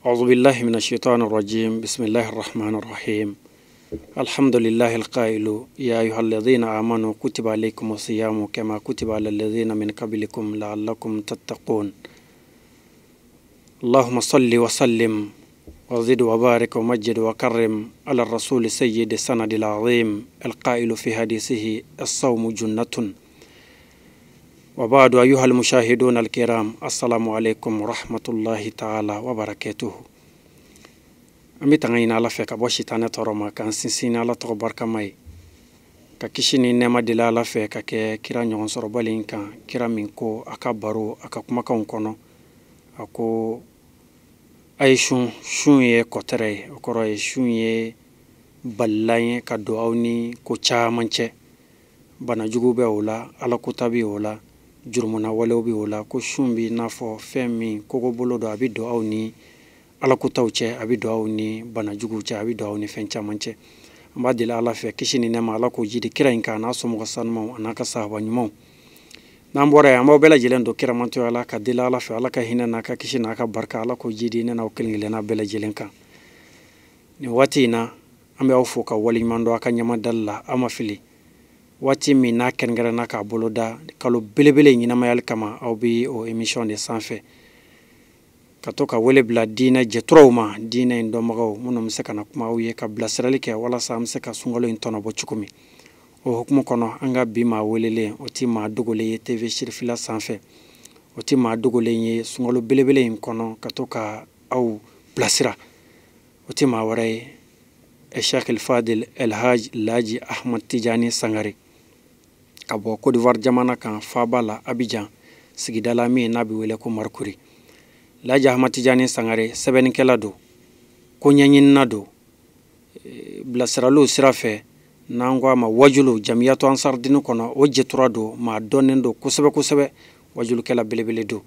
أعوذ بالله من الشيطان الرجيم. بسم الله الرحمن الرحيم. الحمد لله القائل يا أيها الذين آمنوا كتب عليكم الصيام كما كتب على الذين من قبلكم لعلكم تتقون. اللهم صل وسلم وزد وبارك ومجد وكرم على الرسول سيد السند العظيم القائل في حديثه الصوم جنة. وبعد، أيها المشاهدون الكرام، السلام عليكم ورحمة الله تعالى وبركاته. An bɛ tanga ɲini Ala fɛ ka bɔ sitanɛ tɔɔrɔ ma, k'an sinsin ni Ala tɔgɔ barikama ye, ka kisi ni nɛɛma deli Ala fɛ ka kɛ kira ɲɔgɔn sɔrɔbali in kan, kira min ko a ka baro, a ka kumakanw kɔnɔ, a ko a ye sun. Sun ye kɔtɛrɛ ye, o kɔrɔ ye sun ye balilan ye ka don aw ni ko caman cɛ. Banajugu bɛ o la, alakota bɛ o la, jurumuna walew bɛ o la. Ko sun b'i n'a fɔ fɛn min kogo bolo don, a bɛ don aw ni alakotaw cɛ, a bɛ don aw ni banajuguw cɛ, a bɛ don aw ni fɛn caman cɛ. An b'a deli Ala fɛ, kisi ni nɛɛma, Ala k'o jidi kira in kan, a n'a somɔgɔ sanumaw, a n'a ka sahaba ɲumanw. N'an bɔra yen, an b'aw bɛɛ lajɛlen don kiramantoya la, ka deli Ala fɛ, Ala ka hinɛ n'a ka kisi n'a ka barika, Ala k'o jidi ne n'aw kelen kelenna bɛɛ lajɛlen kan. Nin waati in na, an bɛ aw fo ka waleɲuman dɔn a ka ɲɛmadali la. Aw ma fili waati min n'a kɛrɛnkɛrɛnna k'a boloda kalo belebele ɲɛnamayali kama, aw bɛ o émission de sanfɛ ka to ka wele bila diinɛ jɛturaw ma, diinɛ in dɔnbagaw minnu bɛ se ka na kuma aw ye, ka bilasirali kɛ walasa an bɛ se ka sunkalo in tɔnɔbɔ cogo min. O hukumu kɔnɔ, an ka bi maa welelen, o ti maa dogolen ye TV Sirifila sanfɛ, o ti maa dogolen ye sunkalo belebele in kɔnɔ ka to ka aw bilasira, o ti maa wɛrɛ ye Cheikh El Fadil El Hadj Laji Ahmad Tijani Sangare, ka bɔ Côte d'Ivoire jamana kan, faaba la Abidjan, sigida la min n'a bɛ wele ko Marcory. Laji Ahmad Tijani Sangare sɛbɛnnikɛla don, ko ɲɛɲinina don, bilasiraliw sira fɛ, n'an ko a ma wajulu jamiyatu ansardini kɔnɔ, o jɛtura don, maa dɔnnen don kosɛbɛ kosɛbɛ, wajulukɛla belebele don.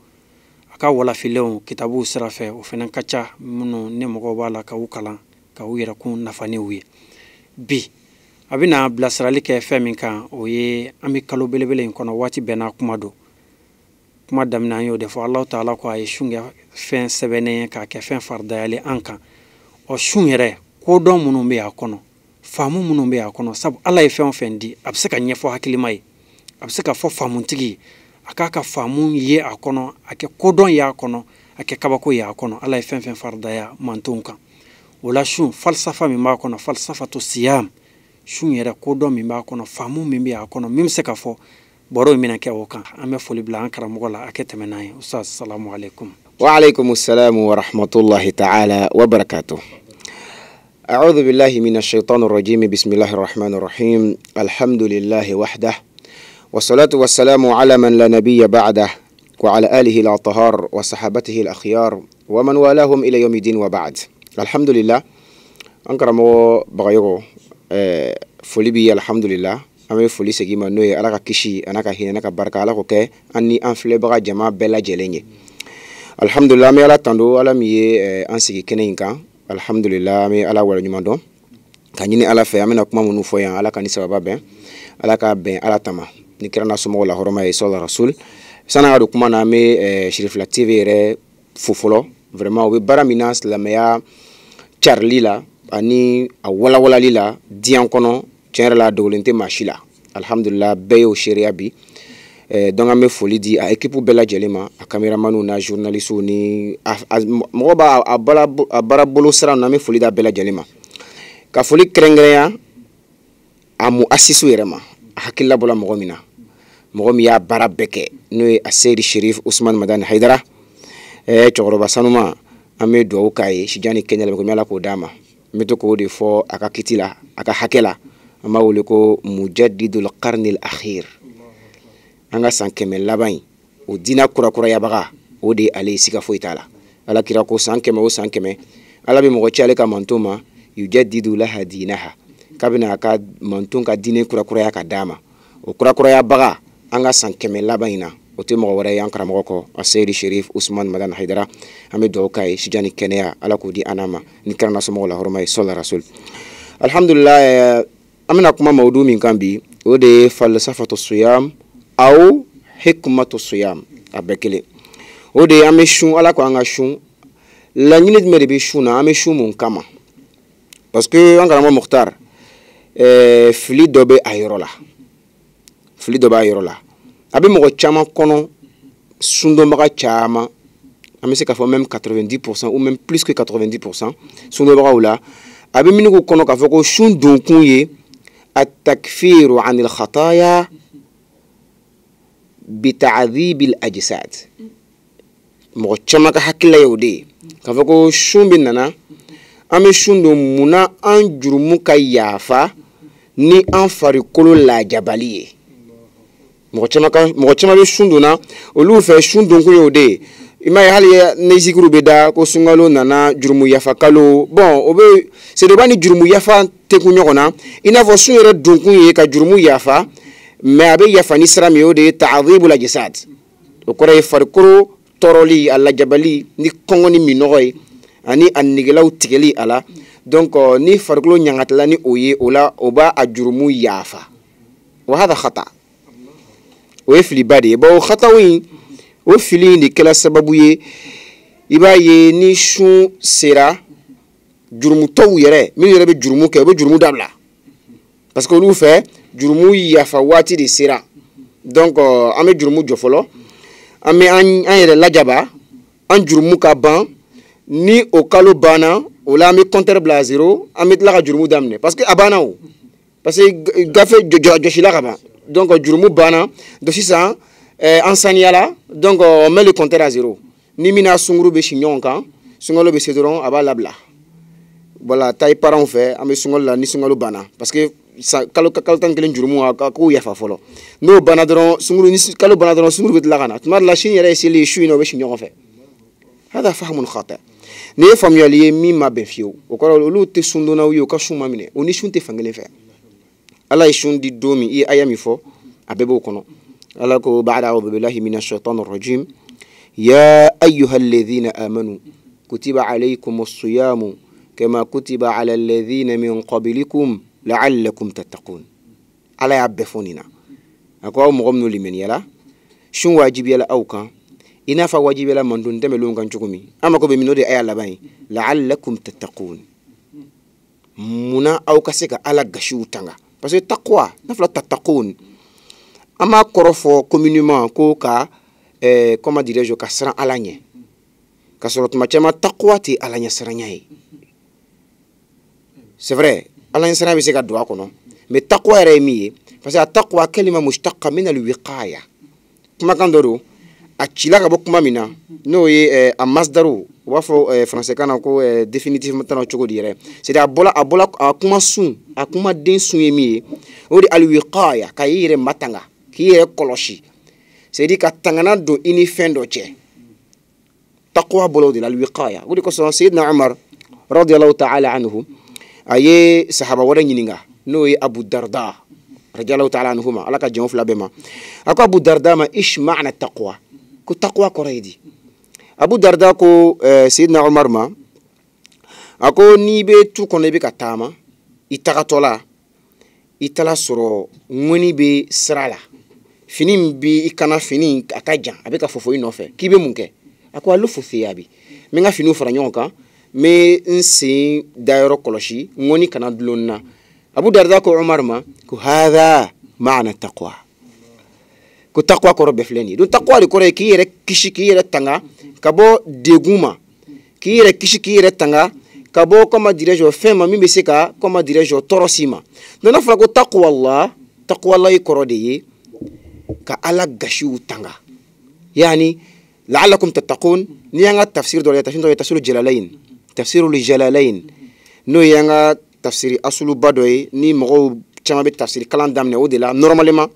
A ka walafilenw kitabuw sira fɛ, o fana ka ca minnu ni mɔgɔw b'a la ka u kalan ka u yɛrɛkun nafa ni u ye. Bi a bɛna bilasirali kɛ fɛn min kan, o ye an bɛ kalo belebele in kɔnɔ, waati bɛɛ n'a kuma don. Kuma daminɛ an y'o de fɔ, Alahu taala ko a ye sun kɛ fɛn sɛbɛnnen ye k'a kɛ fɛn faridayalen an kan. Ɔ sun yɛrɛ kodɔn minnu bɛ a kɔnɔ, faamu minnu bɛ a kɔnɔ, sabu Ala ye fɛn o fɛn di, a bɛ se ka ɲɛfɔ hakilima ye, a bɛ se ka fɔ faamutigi ye, a k'a ka faamu ye a kɔnɔ, a kɛ kodɔn ye a kɔnɔ, a kɛ kabako ye a kɔnɔ. Ala ye fɛn fɛn faridaya mantonw kan. O la sun falsafa min b'a kɔnɔ, falsafatu siyam, sun yɛrɛ kodɔn min b'a kɔnɔ, faamu min bɛ a kɔnɔ, min bɛ se ka fɔ, baro in bɛna kɛ o kan. An bɛ foli bila an karamɔgɔ la, a kɛ tɛmɛ n'an ye. Ustaz, salamu alaikum. Wa alaikum salam wa rahmatullahi ta'ala wa barakatuh. أعوذ بالله من الشيطان الرجيم. بسم الله الرحمن الرحيم. الحمد لله وحده، والصلاة والسلام على من لا نبي بعده، وعلى آله الأطهار وصحابته الأخيار ومن والاهم إلى يوم الدين، وبعد. الحمد لله. أنكرمو بغيرو foli bi, alhamdulillah. An bɛ foli segin ma, n'o ye Ala ka kisi a n'a ka hinɛ n'a ka barika, Ala k'o kɛ an ni an filɛbaga jama bɛɛ lajɛlen ye. Alhamdulillah, an bɛ Ala tando, Ala min ye an sigi kɛnɛ in kan. Alhamdulillah, an bɛ Ala waleɲuman dɔn ka ɲini Ala fɛ, an bɛna kuma minnu fɔ yan, Ala ka ni sababa bɛn, Ala ka bɛn Ala tama ni kira n'a somɔgɔw la hɔrɔma ye, sɔla rasul. San'an ka don kuma na, an bɛ Sirifila TV yɛrɛ fo fɔlɔ. Vraiment, u bɛ baara min na silamɛya carili la ani a walawalali la diɲɛ kɔnɔ, tiɲɛ yɛrɛ la, a dogolen tɛ maa si la. Alhamdulillah, bɛɛ y'o seereya bi. Donc an bɛ foli di a équipe bɛɛ lajɛlen ma, a caméramanw n'a journalistes ni mɔgɔ b'a a baara bolo sira ninnu, an bɛ foli d'a bɛɛ lajɛlen ma. Ka foli kɛrɛnkɛrɛnya a mu asisiw yɛrɛ ma, a hakilila bɔra mɔgɔ min na, mɔgɔ min y'a baara bɛɛ kɛ, n'o ye a Seyidi Sherif Usman Madani Hayidara, cɛkɔrɔba sanuma. An bɛ dugawu k'a ye, sijan ni kɛnɛya la, komi Ala k'o d'a ma. N bɛ to k'o de fɔ a ka kiti la, a ka hakɛ la, an b'a wele ko mujadidul qarnil akhir, an ka san 100 laban in, o diinɛ kurakurayabaga, o de ye ale ye, siga foyi t'a la. Ala kira ko san 100 o san 100, Ala bɛ mɔgɔ ci ale ka manton ma, yujadidu laha dinaha, k'a bɛna a ka manton ka diinɛ kurakuraya ka d'a ma. O kurakurayabaga an ka san 100 laban in na, o tɛ mɔgɔ wɛrɛ ye an karamɔgɔ kɔ, a Seyidi Sherif Usman Madani Hayidara. An bɛ dugawu k'a ye, sijan ni kɛnɛya, Ala k'o di an n'a ma ni kira n'a somɔgɔw la hɔrɔma ye, sɔla rasul. Alhamdulillah, an bɛna kuma mawudu min kan bi, o de ye falsafatu siyam aw hikmatu siyam, a bɛɛ kelen. O de ye an bɛ sun, Ala ko an ka sun. Laɲini jumɛn de bɛ sun na, an bɛ sun mun kama? Parce que an karamɔgɔ Mukhtar, fili dɔ bɛ a yɔrɔ la, fili dɔ b'a yɔrɔ la. A bɛ mɔgɔ caman kɔnɔ, sundonbaga caman, an bɛ se k'a fɔ même 90% ou même plus que 90% sundonbagaw la, a bɛ minnu kɔnɔ k'a fɔ ko sun donkun ye at-takfiru anil khataya bi ta'dhibil ajsad. Mɔgɔ caman ka hakilila ye o de ye, k'a fɔ ko sun bɛ nana, an bɛ sun don munna an jurumu ka yafa ni an farikolo lajabali ye. Mɔgɔ caman bɛ sun donna olu fɛ, sun donkun ye o de ye. I m'a ye hali ni zikiru bɛ da ko sunkalo nana jurumu yafa kalo, bon o bɛ sedeba ni jurumu yafa tɛ kun ɲɔgɔn na. I n'a fɔ sun yɛrɛ donkun ye ka jurumu yafa, mais a bɛ yafa ni sira min ye, o de ye ta'dhibul ajsad. O kɔrɔ ye farikolo tɔɔrɔli, a lajabali ni kɔngɔ ni minɔgɔ ye, ani a negelaw tigɛli a la. Donc ni farikolo ɲangatala ni o ye, o la o b'a a jurumu yafa. Wa hada khata, o ye filiba de ye. Bon o khataw in, o fili in de kɛla sababu ye, i b'a ye ni sun sera, jurumutɔw yɛrɛ minnu yɛrɛ bɛ jurumu kɛ, u bɛ jurumu dabila, parce que olu fɛ jurumu yafa waati de sera. Donc an bɛ jurumu jɔ fɔlɔ, an bɛ an yɛrɛ lajaba, an jurumu ka ban. Ni o kalo banna, o la an bɛ compteur bila à zéro, an bɛ tila ka jurumu daminɛ, parce que a banna o, parce que gafe jɔsila ka ban. Donc jurumu banna, donc sisan an saniyala, donc on met le compteur à zéro. Ni min n'a sunkuru bɛ si ɲɔgɔn kan, sunkalo bɛ se dɔrɔn a b'a labila. Voilà, taa i parents fɛ, an bɛ sunkalo la, ni sunkalo banna, parce que kalo 11 jurumu a k'o yafa fɔlɔ. N'o banna dɔrɔn, sunkuru ni kalo banna dɔrɔn, sunkuru bɛ tila ka na. Tuma dɔ la sini yɛrɛ ye seli ye, su in na o bɛ si ɲɔgɔn fɛ. Hada fahamun khata. Nin ye faamuyali ye min ma bɛn fiyewu. O kɔrɔ olu tɛ sundonnaw ye, u ka sun ma minɛ, o ni sun tɛ fankelen fɛ. Ala ye sun di don min, i ye aya min fɔ, a bɛɛ b'o kɔnɔ. Ala ko ba'da a'udhu billahi minash shaitanir rajim, ya ayyuhalladhina amanu kutiba alaykumus siyamu kama kutiba ala alladhina min qablikum la'allakum tattaqun. Ala y'a bɛɛ fɔ nin na. A ko aw mɔgɔ minnu limaniyala, sun wajibiyala aw kan, i n'a fɔ wajibiyala mandon tɛmɛnlenw kan cogo min. An mako bɛ min, o de ye aya laban ye, la'allakum tattaqun. Munna aw ka se ka Ala gasiw tanga? Parce que taqwa, n'a fɔra tattaqun, an b'a kɔrɔ fɔ communément ko ka comment dirais-je, ka siran Ala ɲɛ, ka sɔrɔ tuma caman taqwa tɛ Ala ɲɛ siranya ye. C'est vrai, Ala ɲɛ siranya bɛ se ka don a kɔnɔ, mais taqwa yɛrɛ ye min ye, parce que a taqwa kalima mushtaqa min al-wiqaya, kumakan dɔ don a cila ka bɔ kuma min na, n'o ye a masdaru, u b'a fɔ français kan na ko définitivement tana cogo di yɛrɛ, c'est à dire a bɔla a kuma sun, a kuma den sun ye min ye, o de al-wiqaya, ka i yɛrɛ matanga, k'i yɛrɛ kɔlɔsi, c'est à dire ka tangana don i ni fɛn dɔ cɛ. Taqwa bɔla o de la, al-wiqaya. O de kosɔn Seydina Umar radiyallahu ta'ala anhu a ye sahaba wɛrɛ ɲininka, n'o ye Abu Darda radiyallahu ta'ala anhu ma, Ala ka jɛn o fila bɛɛ ma. A ko Abu Darda ma, ish ma'na taqwa, ko taqwa kɔrɔ ye di? Abu Darda ko Seydina Umar ma, a ko n'i bɛ tu kɔnɔ, i bɛ ka taama, i tagatɔ la, i taara sɔrɔ ŋɔni bɛ sira la, fini min bɛ i kana, fini a ka jan, a bɛ ka fofo i nɔfɛ, k'i bɛ mun kɛ? A ko alu fosiyabi, n bɛ n ka finiw fara ɲɔgɔn kan, n bɛ n sen dayɔrɔ kɔlɔsi, ŋɔni kana dulon n na. Abu Darda ko Umar ma ko hadha ma'na taqwa, ko taqwa kɔrɔ bɛɛ filɛ nin ye. Donc taqwa de kɔrɔ ye k'i yɛrɛ kisi, k'i yɛrɛ tanga ka bɔ degun ma, k'i yɛrɛ kisi, k'i yɛrɛ tanga ka bɔ, comment dirais-je, fɛn ma min bɛ se ka, comment dirais-je, tɔɔrɔ s'i ma. Donc n'a fɔra ko taqwa Allah, taqwa Allah kɔrɔ de ye ka Ala gasiw tanga, yani la'allakum tattaqun. Ni y'an ka tafsir dɔ ye, tafsir dɔ ye tafsirul jalalain, tafsirul jalalain, n'o y'an ka tafsiri asuluba dɔ ye, ni mɔgɔw caman bɛ tafsiri kalan daminɛ o de la normalement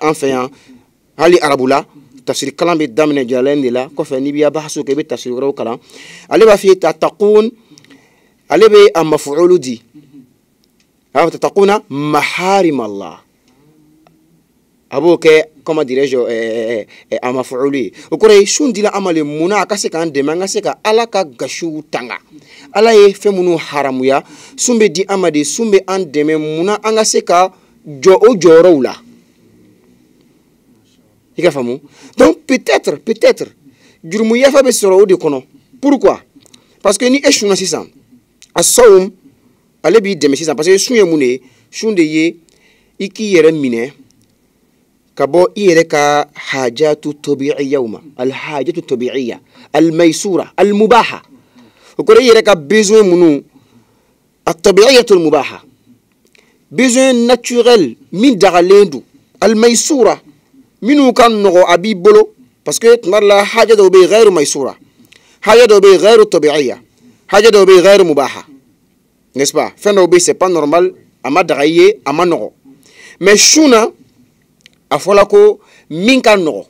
an fɛ yan, hali arabu la tafsiri kalan bɛ daminɛ jalalain de la. Kɔfɛ n'i b'i bahasu kɛ, i bɛ tafsiri wɛrɛw kalan. Ale b'a f'i ye tattaqun, ale bɛ a mafuulu di, a b'a fɔ tattaquna maharim Allah, a b'o kɛ, comment dirais-je, a mafuulu ye. O kɔrɔ ye sun dila an ma le munna a ka se k'an dɛmɛ, an ka se ka Ala ka gasiw tanga. Ala ye fɛn minnu haramuya, sun bɛ di an ma de, sun bɛ an dɛmɛ munna an ka se ka jɔ o jɔyɔrɔw la. I ka faamu? Donc peut-être jurumu yafa bɛ sɔrɔ o de kɔnɔ. Pourquoi? Parce que ni e sunna sisan a sawm ale b'i dɛmɛ sisan parce que sun ye mun de ye? Sun de ye i k'i yɛrɛ minɛ ka bɔ i yɛrɛ ka hajatu tabi'iya ma, al hajatu tabi'iya al maysura al mubaha. O kɔrɔ i yɛrɛ ka besoin minnu a tabi'iyatu al mubaha, besoin naturel min dagalen don, al maysura minnu ka nɔgɔ a b'i bolo. Parce que tuma dɔ la haja dɔw bɛ yen ghayru maysura, haja dɔw bɛ yen ghayru tabi'iya, haja dɔw bɛ yen ghayru mubaha, n'est-ce pas? Fɛn dɔw bɛ yen c'est pas normal, a ma daga i ye, a ma nɔgɔ. Mais sun na a fɔla ko min ka nɔgɔ,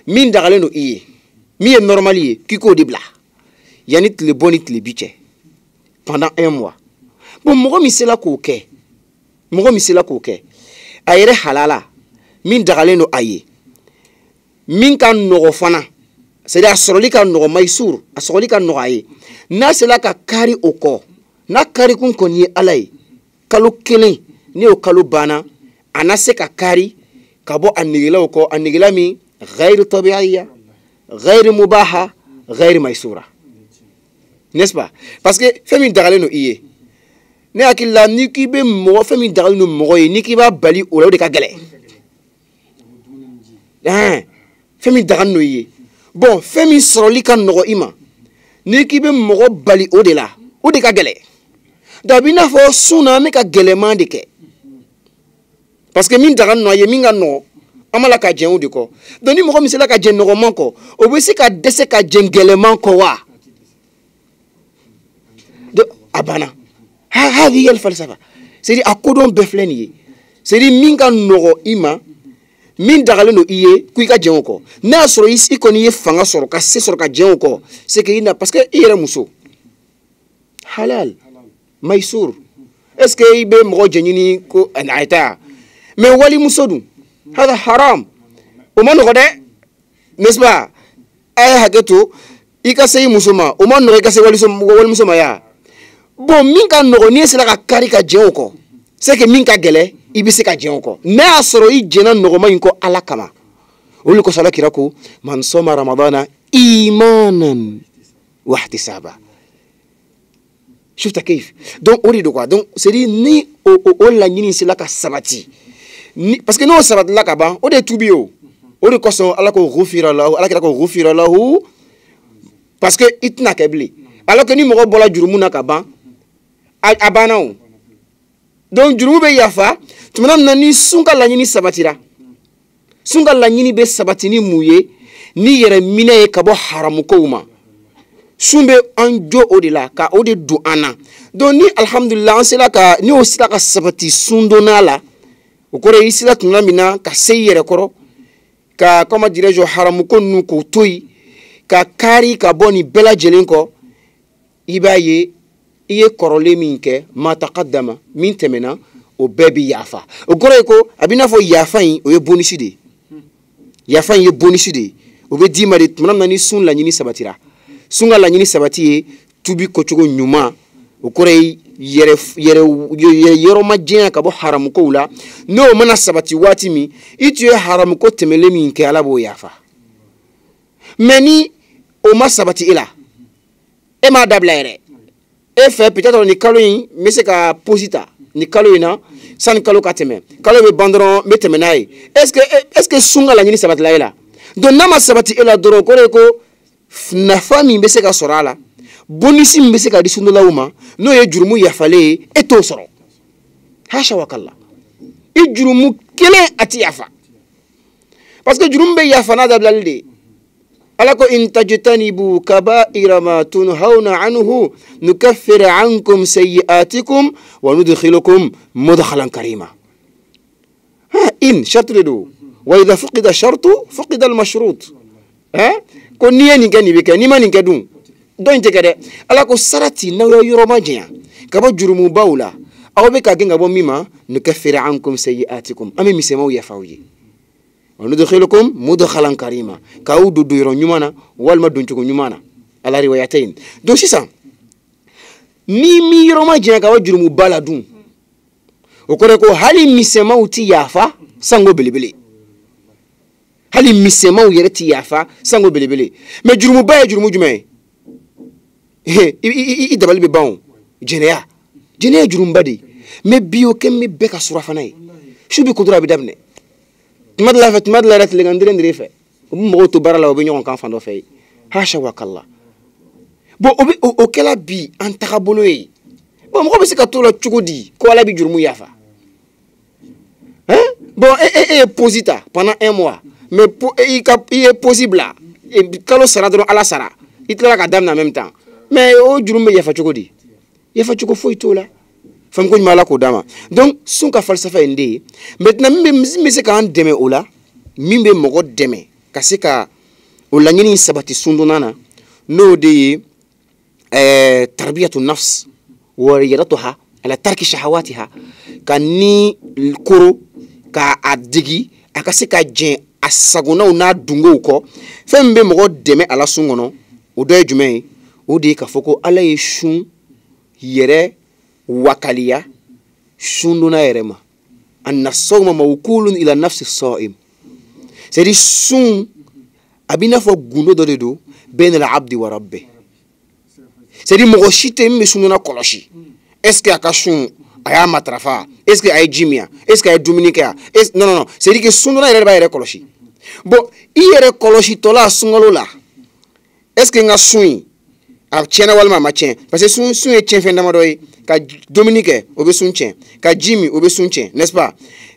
min dagalen don i ye, min ye normal ye, k'i k'o de bila yanni tile bɔ ni tile bi cɛ pendant un mois. Bon, mɔgɔ min sela k'o kɛ, mɔgɔ min sela k'o kɛ a yɛrɛ halala, min dagalen don a ye, min ka nɔgɔ fana, c'est-à-dire a sɔrɔli ka nɔgɔ, maysur, a sɔrɔli ka nɔgɔ a ye, n'a sela ka kari o kɔ, n'a karikun kɔni ye Ala ye, kalo kelen ni o kalo banna, a na se ka kari ka bɔ a negelaw kɔ, a negela min ghayru tabi'iya, ghayru mubaha, ghayru maysura, n'est-ce pas? Parce que fɛn min dagalen don i ye, ne hakili la n'i k'i bɛ mɔgɔ, fɛn min dagalen don mɔgɔ ye, n'i k'i b'a bali o la, o de ka gɛlɛn. Fɛn min dagalen don i ye, bon, fɛn min sɔrɔli ka nɔgɔ i ma, n'i k'i bɛ mɔgɔ bali o de la, o de ka gɛlɛn. Donc a b'i n'a fɔ sun na an bɛ ka gɛlɛman de kɛ, parce que min dagalen don a ye, min ka nɔgɔ, an b'a la ka jɛn o de kɔ. Donc ni mɔgɔ min sera ka jɛn nɔgɔman kɔ, o bɛ se ka dɛsɛ ka jɛn gɛlɛman kɔ wa? Donc a banna. Hadi hiya al-falsafa, c'est-à-dire a kodɔn bɛɛ filɛ nin ye, c'est-à-dire min ka nɔgɔ i ma, min dagalen don i ye, ko i ka jɛn o kɔ. N'a y'a sɔrɔ i kɔni ye fanga sɔrɔ ka se sɔrɔ ka jɛn o kɔ, c'est que i na, parce que i yɛrɛ muso halal maysur, est-ce que i bɛ mɔgɔ jɛɲini ko a tɛ? Mais walimuso dun, hada haram, o ma nɔgɔ dɛ, n'est-ce pas? A ye hakɛ to i ka se i muso ma, o ma nɔgɔ i ka se walimuso ma ya. Bon, min ka nɔgɔ, n'i sera ka kari ka jɛn o kɔ, c'est que min ka gɛlɛn, i bɛ se ka jɛn o kɔ. N'a y'a sɔrɔ i jɛnna nɔgɔma in kɔ Ala kama, o de kosɔn Ala kira ko man sɔma ramadana imanan wa ihtisaba. Shufta kayf? Donc o de don quoi. Donc c'est dire ni o laɲini sera ka sabati, ni, parce que n'o sabatila ka ban, o de ye tuubi ye o. O de kosɔn Ala ko ghufira lahu, Ala kira ko ghufira lahu, parce que i tɛna kɛ bilen. Alors que ni mɔgɔ bɔra jurumu na ka ban, a banna o. Donc jurumu bɛ yafa tuma min na ni sun ka laɲini sabatira. Sun ka laɲini bɛ sabati ni mun ye? Ni yɛrɛ minɛ ye ka bɔ haramukow ma. Sun bɛ an jo o de la, ka o de don an na. Donc ni alhamdulillah an sera ka, ni o sera ka sabati sundonna la, o kɔrɔ ye i sera tuma min na ka se i yɛrɛ kɔrɔ, ka comment dirais-je haramuko ninnu k'o to yen, ka kari ka bɔ nin bɛɛ lajɛlen kɔ, i b'a ye i ye kɔrɔlen min kɛ, ma taqaddama, min tɛmɛna, o bɛɛ bi yafa. O kɔrɔ ye ko a b'i n'a fɔ yafa in, o ye bonus de ye. Yafa in ye bonus de ye, o bɛ d'i ma de tuma min na ni sun laɲini sabatira. Sun ka laɲini sabati ye tubi kɔcogo ɲuman, o kɔrɔ ye yɛrɛ yɔrɔ ma jɛnya ka bɔ haramukow la. N'o mana sabati waati min, i tun ye haramuko tɛmɛlen min kɛ, Ala b'o yafa. Mais ni o ma sabati e la, e m'a dabila yɛrɛ, e fɛ peut-être nin kalo in n bɛ se ka pause ta nin kalo in na, sani kalo ka tɛmɛ, kalo bɛ ban dɔrɔn n bɛ tɛmɛ n'a ye. Est-ce que sun ka laɲini sabatila e la? Donc n'a ma sabati e la dɔrɔn, o kɔrɔ ye ko nafa min bɛ se ka sɔrɔ a la, bonus min bɛ se ka di sundalaw ma, n'o ye jurumu yafalen ye, e t'o sɔrɔ. Hasha wa kalla, i jurumu kelen a ti yafa, parce que jurumu bɛ yafa n'a dabilali de ye. Ala ko in tajtanibu kaba'ira ma tunhawna anhu nukaffir ankum sayyi'atikum wa nudkhilukum mudkhalan karima. Ha, in shartu de don. Wa idha fuqida shartu fuqida al-mashrut. Ha, ko n'i ye nin kɛ nin bɛ kɛ, n'i ma nin kɛ dun, dɔ in tɛ kɛ dɛ. Ala ko sarati n'aw y'aw yɔrɔ ma janya ka bɔ jurumubaw la, aw bɛ ka gɛn ka bɔ min ma, nukaffir ankum sayyi'atikum, an bɛ misɛnmaw yafa aw ye. Wa nudkhilukum mudkhalan karima, k'aw don yɔrɔ ɲuman na walima doncogo ɲuman na, ala riwayatayn. Donc sisan ni mi yɔrɔ ma janya ka bɔ jurumuba la dun, o kɔrɔ ye ko hali misɛnmaw ti yafa sango belebele, hali misɛnmaw yɛrɛ ti yafa sango belebele. Mais jurumuba ye jurumu jumɛn ye? I dabali bɛ ban o. Jɛnɛya. Jɛnɛya ye jurumuba de ye. Mais bi o kɛ min bɛɛ ka surafana ye. Su bɛ ko dɔrɔn a bɛ daminɛ. Tuma dɔ la fɛ, tuma dɔ la yɛrɛ tilegan dere fɛ. U bɛ mɔgɔw to baara la, u bɛ ɲɔgɔn kan fan dɔ fɛ yen. Hasha wa kalla. Bon, o bɛ o kɛla bi an tagabolo ye. Bon, mɔgɔ bɛ se ka t'o la cogo di ko Ala bɛ jurumu yafa? Hein? Bon, e ye pause ta pendant un mois. Mais i ye pause bila. Kalo sara dɔrɔn Ala sara. I tilala ka daminɛ en même temps. Mais o jurumu bɛ yafa cogo di? Yafa cogo foyi t'o la. Faamu ko ɲuman Ala k'o d'a ma. Donc sun ka falsafa ye nin de ye. Maintenant min bɛ se k'an dɛmɛ o la, min bɛ mɔgɔ dɛmɛ ka se ka o laɲini sabati sundonna na, n'o de ye tarbiyatu nafs wa riyadatuha ala tarki shahawatiha, ka ni koro ka a degi a ka se ka jɛn a sagonaw n'a dungow kɔ. Fɛn min bɛ mɔgɔ dɛmɛ a la sun kɔnɔ, o dɔ ye jumɛn ye? O de ye k'a fɔ ko Ala ye sun yɛrɛ wakaliya sundonna yɛrɛ ma. Anna sawma mawkulun ila nafsi sa'im. C'est à dire sun a b'i n'a fɔ gundo dɔ de don bayna al-abdi wa rabbi. C'est à dire mɔgɔ si tɛ min bɛ sundonna kɔlɔsi. Est ce que a ka sun a y'a matarafa? Est ce que a ye ji min? Est ce que a ye dumuni kɛ? Non non non, c'est à dire que sundonna yɛrɛ de b'a yɛrɛ kɔlɔsi. Bon, i yɛrɛ kɔlɔsitɔla sunkalo la, est ce que n ka sun in a tiɲɛna walima a ma tiɲɛ? Parce que sun ye tiɲɛfɛn damadɔ ye. Ka dumuni kɛ, o bɛ sun tiɲɛ. Ka ji min, o bɛ sun tiɲɛ, n'est-ce pas?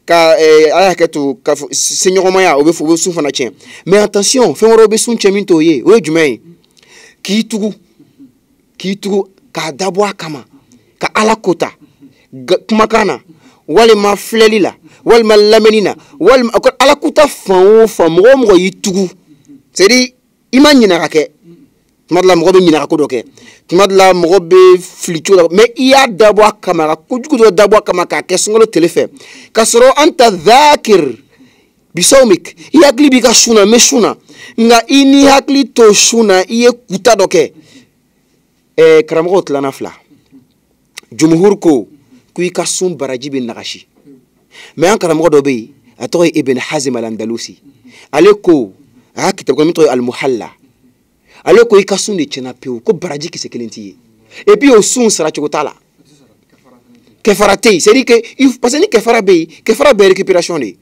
Ka ala hakɛ to, ka seɲɔgɔnmaya, o bɛ sun fana tiɲɛ. Mais attention, fɛn wɛrɛw bɛ sun tiɲɛ min t'o ye. O ye jumɛn ye? K'i tugu k'a dabɔ a kama ka Ala kota kumakan na, walima filɛli la, walima lamɛnni na, walima Ala kota fan o fan, mɔgɔ o mɔgɔ y'i tugu, c'est à dire i ma ɲinɛ ka kɛ. Tuma dɔ la mɔgɔ bɛ ɲinɛ ka ko dɔ kɛ, tuma dɔ la mɔgɔ bɛ fili cogo la, mais i y'a dabɔ a kama ka kojugu dɔ dabɔ a kama k'a kɛ sunkalo tele fɛ, k'a sɔrɔ anta dhakir bisawmik, i hakili b'i ka sun na, n bɛ sun na, nka i n'i hakili to sun na, i ye kuta dɔ kɛ. Karamɔgɔw tilana fila. Jumhur ko i ka sun baraji bɛ nagasi. Mais an karamɔgɔ dɔ bɛ yen, a tɔgɔ ye Ibn Hazm al-Andalusi. Ale ko a ka kitabu min tɔgɔ ye Al-Muhalla, ale ko i ka sun de tiɲɛna pewu, ko baraji kisɛ kelen t'i ye. Et puis o sun sara cogo t'a la, kɛfara tɛ yen. C'est à dire que parce que ni kɛfara bɛ yen, kɛfara bɛɛ ye récupération de ye.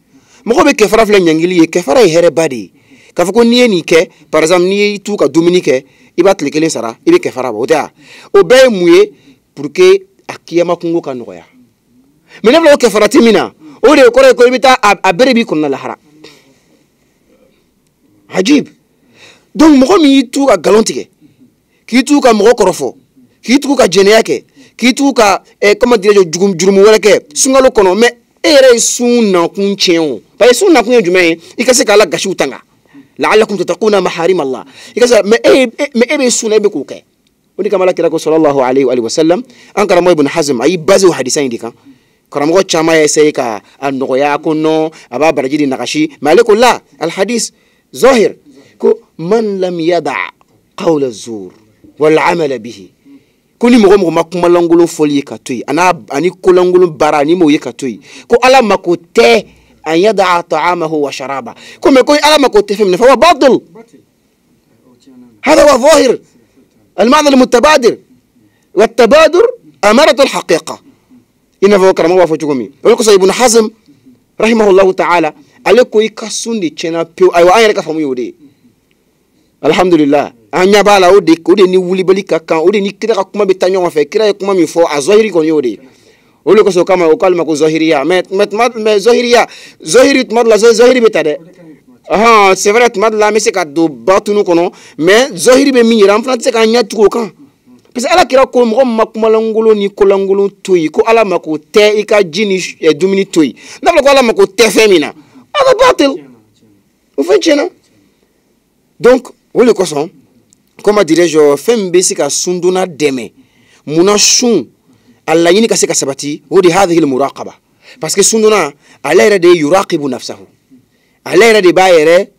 Mɔgɔ bɛ kɛfara filɛ ɲangili ye, kɛfara ye hɛrɛba de ye. K'a fɔ ko n'i ye nin kɛ, par exemple n'i y'i tu ka dumuni kɛ, i b'a tile kelen sara, i bɛ kɛfara bɔ, o tɛ wa? O bɛɛ ye mun ye? Pour que a kiyama kungo ka nɔgɔya. Mais ne filɛ o kɛfara ti min na, o de kɔrɔ ye ko i bɛ taa a bere b'i kɔnɔna lahara. Ajib. Donc mɔgɔ min y'i tu ka nkalon tigɛ, k'i tu ka mɔgɔ kɔrɔfɔ, k'i tugu ka jɛnɛya kɛ, k'i tugu ka comment dirais-je jurumu wɛrɛ kɛ sunkalo kɔnɔ, mais e yɛrɛ ye sun nakun tiɲɛ o. Parce que sun nakun ye jumɛn ye? I ka se k'Ala gasiw tanga. La'allakum tattaquna maharim Allah. I ka se, mais e bɛ sun na, e bɛ k'o kɛ. O de kama Ala kira ko sallallahu alayhi wa sallam, an karamɔgɔ Ibn Hazm a y'i basé o hadisa in de kan. Karamɔgɔ caman y'a essayé ka a nɔgɔya ko non, a b'a baraji de nagasi, mais ale ko la, al hadis zahir ko man lam yada qawla zur wal amala bihi, ko ni mɔgɔ mɔgɔ ma kumalankolon fɔli ye ka to yen, ani kolankolon baara ni m'o ye ka to yen, ko Ala mako tɛ an yada ta'amahu wa sharaba, ko mais ko Ala mako tɛ fɛn min na, fa huwa batil. Hada huwa zahir المعنى المتبادر، والتبادر أمارة الحقيقة. إن فهو كرمه وفوتكمي. ولكن ابن حزم رحمه الله تعالى عليكم يكسون دي تشينا بيو. أيوة أنا كفهم يودي. الحمد لله. أنا بالا ودي ودي ني ولي بلي كاكان ودي ني كده كم بتانيون في كده كم ميفو أظاهري كون يودي. ولكن سو كما وقال ما كو ظاهرية ما ما ما ظاهرية ظاهري تمدلا ظاهري بتاعه. Ah, c'est vrai, tu m'as dit là, mais c'est qu'à deux bateaux nous mais Zohiri be mi ram France ka nya tuko kan. Parce que ala kira ko mɔgɔ ma kumalangolo ni kolangolo toyi, ko ala mako tɛ i ka ji ni dumuni toyi. N'a fɔra ko ala mako tɛ fɛn min na, ala batil. O fɛn tiɲɛna. Donc, o le kosɔn, comment dirais-je, fɛn min bɛ se ka sundonna dɛmɛ, munna sun a laɲini ka se ka sabati, o de hadhihi al-muraqaba. Parce que sundonna, ale yɛrɛ de ye yuraqibu nafsahu. Ale yɛrɛ de b'a yɛrɛ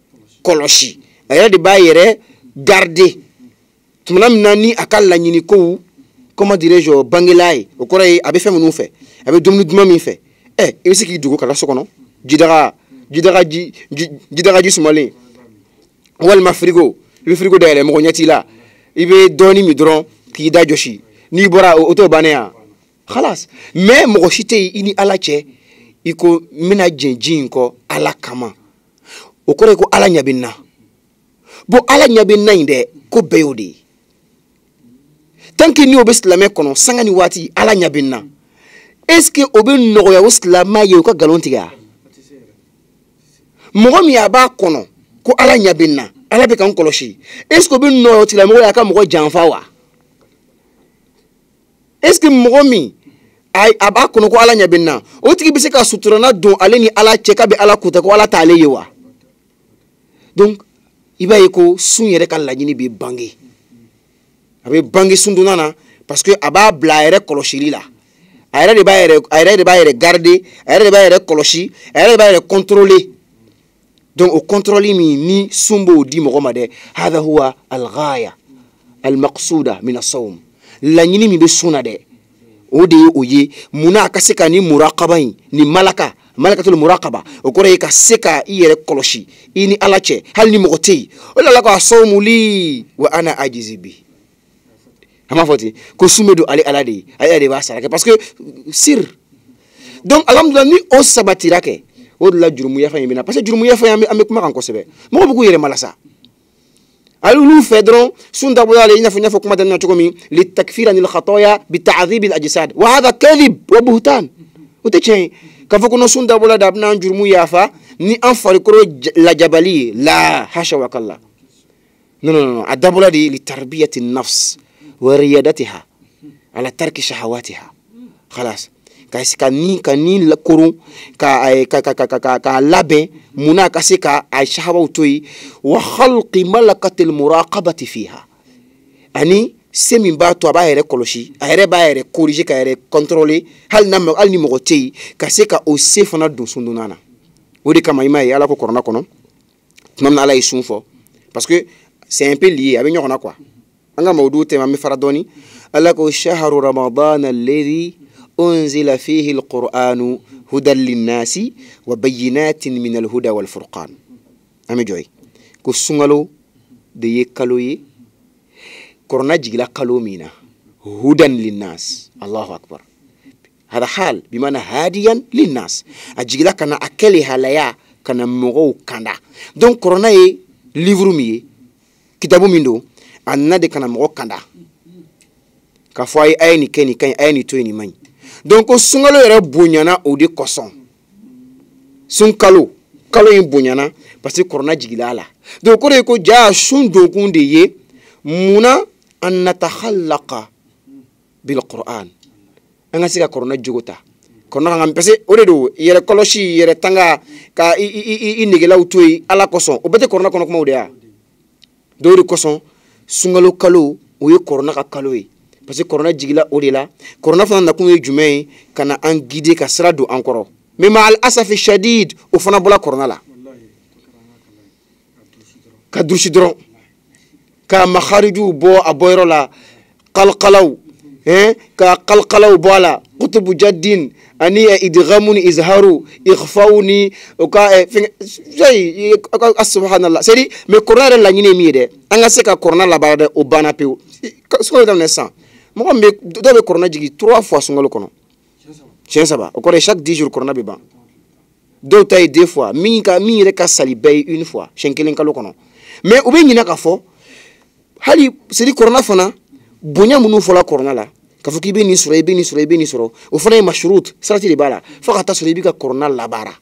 kɔlɔsi, a yɛrɛ de b'a yɛrɛ garder. Tuma min na ni a ka laɲini kow, comment dirais-je, bangela ye, o kɔrɔ ye a bɛ fɛn minnu fɛ, a bɛ dumuni duman min fɛ, i bɛ se k'i dogo ka taa so kɔnɔ, jidaga ji sumalen, walima frigo, i bɛ frigo dayɛlɛ mɔgɔ ɲɛ t'i la, i bɛ dɔɔnin min dɔrɔn k'i da jɔsi n'i bɔra o t'o bannen ya khalas. Mais mɔgɔ si tɛ yen i ni Ala cɛ i ko n bɛna jɛn ji in kɔ Ala kama, o kɔrɔ ye ko Ala ɲɛ bɛ n na. Bon Ala ɲɛ bɛ n na in dɛ, ko bɛɛ y'o de ye. Tant que ni o bɛ silamɛ kɔnɔ sanga ni waati Ala ɲɛ bɛ n na, est-ce que o bɛ nɔgɔya o silamɛ ye o ka nkalon tigɛ wa? Mɔgɔ min a b'a kɔnɔ ko Ala ɲɛ bɛ n na, Ala bɛ ka n kɔlɔsi, est-ce que o bɛ nɔgɔya o tigilamɔgɔ ye a ka mɔgɔ janfa wa? Est-ce que mɔgɔ min a b'a kɔnɔ ko Ala ɲɛ bɛ n na, o tigi bɛ se ka suturana don ale ni Ala cɛ k'a bɛ Ala kuta ko Ala t'ale ye wa? Donc i b'a ye ko sun yɛrɛ ka laɲini bɛ bange, a bɛ bange sundonna na parce que a b'a bila a yɛrɛ kɔlɔsili la, a yɛrɛ de b'a yɛrɛ, a yɛrɛ de b'a yɛrɛ garder, a yɛrɛ de b'a yɛrɛ kɔlɔsi, a yɛrɛ de b'a yɛrɛ contrôler. Donc o contrôle min ni sun b'o di mɔgɔ ma dɛ, hadha huwa al-ghaya al-maqsuda min as-sawm, laɲini min bɛ sun na dɛ, o de ye o ye. Munna a ka se ka ni muraqaba in, ni malaka malakatul muraqaba, o kɔrɔ ye ka se ka i yɛrɛ kɔlɔsi i ni Ala cɛ hali ni mɔgɔ tɛ yen. O de la ko as-sawmu li wa ana ajizi bi, an b'a fɔ ten ko sun bɛ don ale Ala de ye, ale de b'a sara kɛ parce que sir. Donc alhamdulillah ni o sabatira kɛ, o de la jurumu yafa in bɛ na, parce que jurumu yafa in an bɛ kuma kan kosɛbɛ, mɔgɔ bɛ k'u yɛrɛ malasa. Ale olu fɛ dɔrɔn sun dabɔla la i n'a fɔ n y'a fɔ kuma daminɛ cogo min, litakfir anil khataya bi ta'dhib al ajsad wa hadha kadhib wa buhtan, o tɛ tiɲɛ ye k'a fɔ ko sun dabɔla da a bɛna an jurumu yafa ni an farikolo lajabali ye, la hasha wa kalla, non non non, a dabɔla de li tarbiyati nafs wa riyadatiha ala tarki shahawatiha khalas, ka ni koron ka ka ka ka ka ka labɛn munna ka se ka a shahabaw to yen, wa khalqi malakatil muraqabati fiha, ani se min b'a to a b'a yɛrɛ kɔlɔsi, a yɛrɛ b'a yɛrɛ corriger ka yɛrɛ contrôler hali n'a hali ni mɔgɔ tɛ yen, ka se ka o se fana don sundonna na. O de kama i m'a ye Ala ko kɔrɔna kɔnɔ tuma min na Ala ye sun fɔ, parce que c'est un peu lié, a bɛ ɲɔgɔn na quoi. An ka mawudu tɛmɛ an bɛ fara dɔɔni. Ala ko shahru ramadan alladhi unzila fihi alqur'anu hudan linnasi wa bayyinatin min alhuda wal furqan. An bɛ jɔ yen ko sunkalo de ye kalo ye kɔrɔna jigila kalo min na, hudan linnas, Allahu akbar, hada hal bimana hadiyan linnas, a jigila ka na a kɛle halaya ka na mɔgɔw kanda. Donc kɔrɔna ye livre min ye, kitabu min don, a nana de ka na mɔgɔ kanda k'a fɔ a ye a ye nin kɛ nin ka ɲi, a ye nin to yen nin man ɲi. Donc ko sunkalo yɛrɛ bonyana o de kosɔn, sunkalo kalo in bonyana parce que kɔrɔna jigila a la. Donc o de ye ko ja sun donkun de ye munna an natakhalaqa bil Qur'an, an ka se ka kɔrɔna jogo ta, kɔrɔna kan, parce que o de don yɛrɛ kɔlɔsi, yɛrɛ tanga, ka i negelaw to yen Ala kosɔn, o bɛɛ tɛ kɔrɔna kɔnɔ kumaw de ya. Donc o de kosɔn sunkalo kalo o ye kɔrɔna ka kalo ye, parce que kɔrɔna jigila o de la. Kɔrɔna fana nakun ye jumɛn ye? Ka na an guider ka sira don an kɔrɔ. Mais ma al asafi shadid, o fana bɔra kɔrɔna la ka durusi dɔrɔn, ka makarijuw bɔ a bɔyɔrɔ la, kalkalaw, ka kalkalaw bɔ a la, kutubu jaddin ani idghamu ni izharu ikhfaw ni o ka fɛngɛ subhanallah. C'est à dire mais kɔrɔna yɛrɛ laɲini ye min ye dɛ, an ka se ka kɔrɔna labaara dɛ, o banna pewu. Sunkalo daminɛ sisan, mɔgɔ min bɛ dɔw bɛ kɔrɔna jigin 3 fois sunkalo kɔnɔ, siɲɛ 3, o kɔrɔ ye chaque 10 jours kɔrɔna bɛ ban. Dɔw ta ye 2 fois, min ka min yɛrɛ ka sali bɛɛ ye 1 fois, siɲɛ 1 kalo kɔnɔ. Mais u bɛ ɲinɛ k'a fɔ hali c'est à dire kɔrɔna fana bonya minnu fɔla kɔrɔna la, k'a fɔ k'i bɛ nin sɔrɔ, i bɛ nin sɔrɔ, i bɛ nin sɔrɔ, o fana ye mashrut, sarati de b'a la, fo ka taa sɔrɔ i bɛ ka kɔrɔna labaara.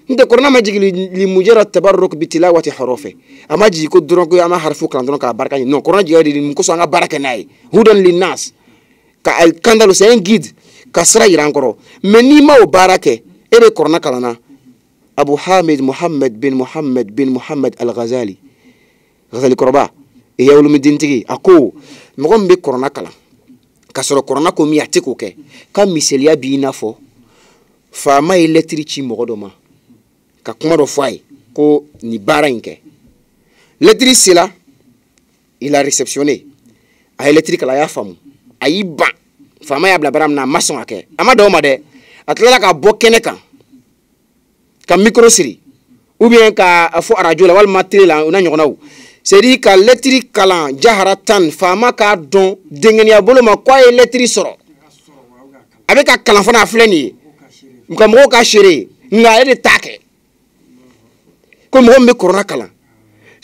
N tɛ kɔrɔna ma jigin li mujara tabarruk bi tilawati hurufi, a ma jigin ko dɔrɔn ko an ma harifu kalan dɔrɔn k'a barika ɲini. Non, kɔrɔna jiginna de mun kosɔn an ka baara kɛ n'a ye, hudan linnas, ka kandalo, c'est un guide, ka sira yira an kɔrɔ. Mais n'i ma o baara kɛ, e bɛ kɔrɔna kalan na. Abu Hamid Muhammad bin Muhammad bin Muhammad al-Ghazali, Ghazali kɔrɔba, Ihya Ulumuddin a ko mɔgɔ min bɛ kɔrɔna kalan k'a sɔrɔ kɔrɔna ko min a tɛ k'o kɛ, ka misaliya b'i n'a fɔ faama ye lɛtiri ci mɔgɔ dɔ ma ka kuma dɔ fɔ a ye ko nin baara in kɛ. Lɛtiri sera, il a réceptionné, a ye lɛtiri kalan, a y'a faamu, a y'i ban, faama y'a bila baara min na a ma sɔn ka kɛ, a ma dan o ma dɛ, a tilala ka bɔ kɛnɛ kan ka micro siri ou bien ka fɔ arajo la walima télé la o n'a ɲɔgɔnnaw, C'est dire ka lɛtiri kalan jahara tan faama k'a dɔn dengeniya bolo ma k'a ye lɛtiri sɔrɔ a bɛ ka kalan fana a filɛ nin ye nka mɔgɔw ka seere nka ale de t'a kɛ ko mɔgɔ min bɛ kɔrɔna kalan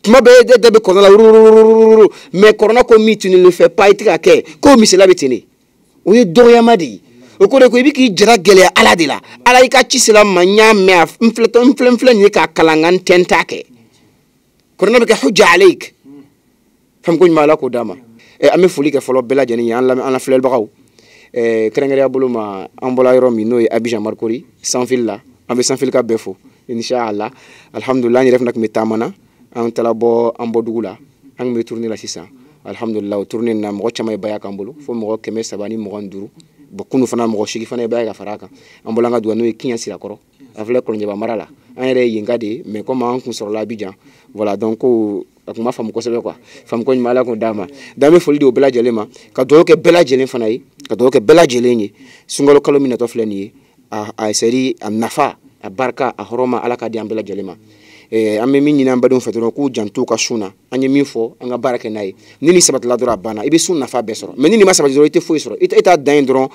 tuma bɛɛ e da bɛ kɔrɔna la wururururu mais kɔrɔna ko min tu ne le fais pas i tɛ ka kɛ k'o misaliya bɛ ten de o ye dɔgɔyama de ye o ko de ko i bɛ k'i jara gɛlɛya ala de la ala i ka ci sera n ma n y'a mɛn n filɛ nin ye k'a kalan nka n tɛ n t'a kɛ kɔrɔna bɛ kɛ hujja aleyik fɛn ko ɲuman ala k'o d'a ma. An bɛ foli kɛ fɔlɔ bɛɛ lajɛlen ye an lamɛn an lafilɛlibagaw kɛrɛnkɛrɛnya bolo ma an bɔra yɔrɔ min n'o ye Abidjan Marcory sanfili la an bɛ sanfili ka bɛɛ fo inshallah alhamdulillah an yɛrɛ fana tun bɛ taama na an taara bɔ an bɔ dugu la an tun bɛ tournée la sisan alhamdulillah o tournée na mɔgɔ caman ye baya k'an bolo fo mɔgɔ 325 bon kunu fana mɔgɔ 8 fana ye baya ka fara a kan an bɔla an ka dugu n'o ye Kiɲɛ Sirakɔrɔ a filɛ Kɔlɔnjɛba mara la an yɛrɛ ye yenka de ye mais comme an kun sɔrɔla Abidjan voilà donc a kun ma faamu kosɛbɛ quoi faamu ko ɲuman ala k'o d'a ma donc an bɛ foli di o bɛɛ lajɛlen ma ka dugawu kɛ bɛɛ lajɛlen fana ye ka dugawu kɛ bɛɛ lajɛlen ye sunkalo kalo min natɔ filɛ nin ye a c'est a nafa a barika a hɔrɔma ala k'a di an bɛɛ lajɛlen ma. An bɛ min ɲini an badenw fɛ dɔrɔn k'u janto ka sun na an ye min fɔ an ka baara kɛ n'a ye ni nin sabatila dɔrɔn a banna i bɛ sun nafa bɛɛ sɔrɔ mais ni nin ma sabati dɔrɔn i tɛ foyi sɔrɔ e t'a dan ye dɔrɔn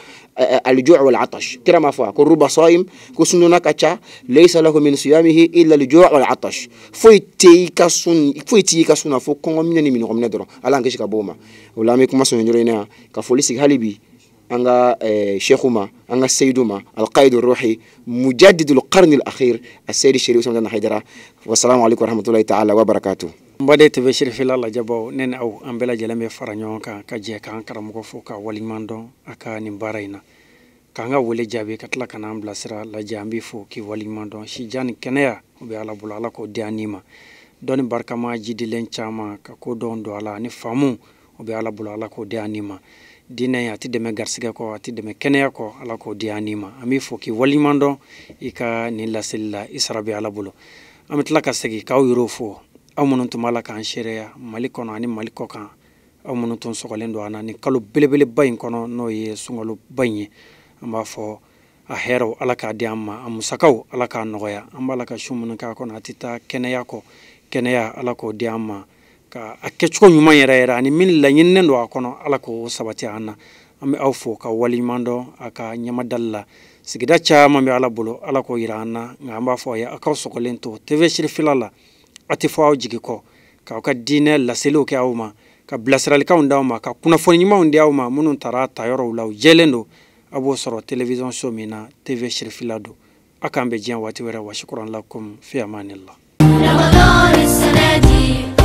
al-ju' wal atash kira m'a fɔ ko ruba sa'im ko sundonna ka ca laysa lahu min siyamihi illa al-ju' wal atash foyi tɛ i ka sun foyi t'i ka sun na fo kɔngɔ minɛ ni minɔgɔ minɛ dɔrɔn ala an kisi ka bɔ o ma. O la an bɛ kuma sɔn yɔrɔ in na yan ka foli sigi hali bi an ka cheikhu ma an ka seyidu ma alqaidu ruhi mujaddidu alqarni alakhir aseyidi Chérif Ousmane Haidara wassalamu alaikum warahmatullahi ta'ala wa barakatuh. N baden TV Cherifila lajɛbaw ne ni aw an bɛɛ lajɛlen bɛ fara ɲɔgɔn kan ka jɛ k'an karamɔgɔ fo ka waleɲuman dɔn a ka nin baara in na k'an ka wele jaabi ka tila ka n'an bilasira lajɛ an b'i fo k'i waleɲuman dɔn sijan ni kɛnɛya o bɛ ala bolo ala k'o di an ni ma dɔnni barikama jidilen caman ka ko dɔn don a la ani faamu o bɛ ala bolo ala k'o di an ni ma diinɛ a tɛ dɛmɛ garisɛgɛ kɔ a tɛ dɛmɛ kɛnɛya kɔ ala k'o di an ni ma an b'i fo k'i waleɲuman dɔn i ka nin laseli la i sara bɛ ala bolo. An bɛ tila ka segin k'aw yɛrɛw fo aw minnu tun b'a la k'an seereya Mali kɔnɔ ani Mali kɔ kan aw minnu tun sɔgɔlen don an na nin kalo belebeleba in kɔnɔ n'o ye sunkaloba in ye an b'a fɔ a hɛrɛw ala k'a di an ma a musakaw ala k'a nɔgɔya an b'a la ka su minnu k'a kɔnɔ a tɛ taa kɛnɛya kɔ kɛnɛya ala k'o di an ma ka a kɛcogo ɲuman yɛrɛ yɛrɛ ani min laɲininen don a kɔnɔ ala k'o sabati an na. An bɛ aw fo ka waleɲuman dɔn a ka ɲɛmadali la sigida caman bɛ ala bolo ala k'o yira an na nka an b'a fɔ a ye aw k'aw sɔgɔlen to TV Cherifila la a tɛ fɔ aw jigi kɔ k'aw ka diinɛ laseliw kɛ aw ma ka bilasiralikanw d'aw ma ka kunnafoni ɲumanw di aw ma minnu taara tayɔrɔw la u jɛlen don a b'o sɔrɔ télévision so min na TV Cherifila don. A k'an bɛn diɲɛ waati wɛrɛ wa shukran lakum fi amanillah. رمضان السنة دي.